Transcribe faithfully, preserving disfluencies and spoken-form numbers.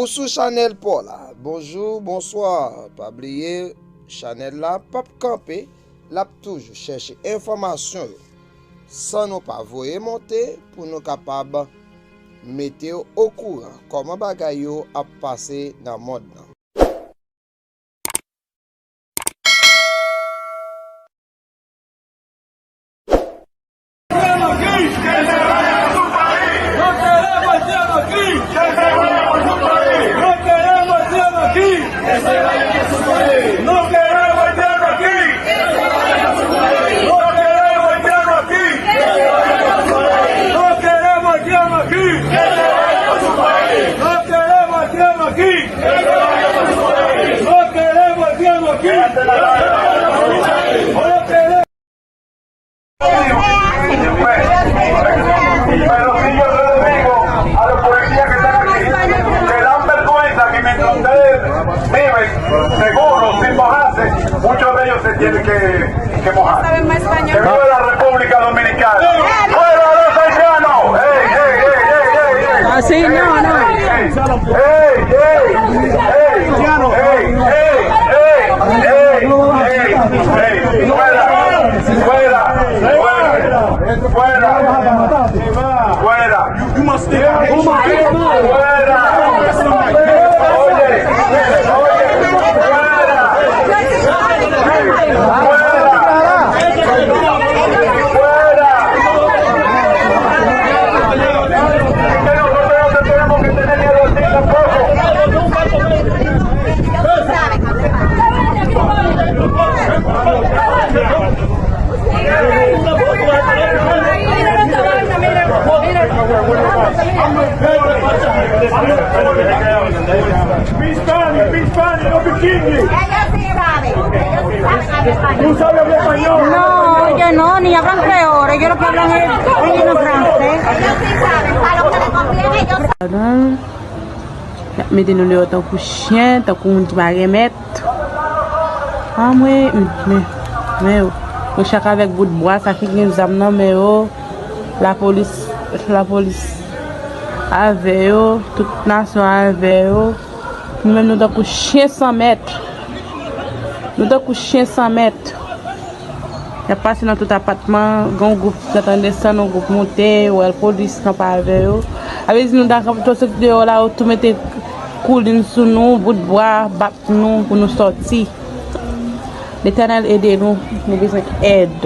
Sou chanèl pa w la. Bonjou, bonswa. Pa bliye, chanèl la p ap kanpe, l ap toujou chèche enfòmasyon yo. San nou pa voye monte pou nou kapab mete w okouran kòman bagay yo ap pase nan mond lan. Pero si yo le digo a los policías que están aquí, le dan vergüenza que mientras ustedes viven seguro, sin mojarse, muchos de ellos se tienen que, que mojar. Que viva la República Dominicana. ¡Fuera los haitianos! ¡Ey, ey, ey, ey, ey, ey! Así no, no. ¡Ey, ey, ey, ey, ey, ey, ey, ey! ¡Fuera! ¡Fuera! ¡Fuera! ¡Fuera! ¡Fuera! ¡Fuera! ¡Oye! ¡Oye! ¡Fuera! ¡Fuera! ¡Fuera! Es que nosotros no tenemos que tener miedo a ti tampoco. Tú sabes hablar español. No, ellos no, ni hablan creol, ellos lo que hablan es chino, francés. Pardon. Y ap mete nou deyò tankou chen, tankou moun ki pa gen mèt. Anmwe, men, men, men yo. Yo chak avèk bout bwa, sa ki gen zam nan men yo. Lapolis, lapolis avè yo, tout nasyon avè yo. Nou menm nou tankou chen san mèt. Nou tankou chen san mèt. Y ap pase nan tout apatman, gen yon gwoup ki gentan desann, yon gwoup monte, yo wè polis kanpe avè yo. Sa vle di nou ta kanpe, tou soti deyò la, yo tou mete koulin sou nou, bout bwa, bat nou pou nou sòti. Letènèl ede nou, nou bezwen èd.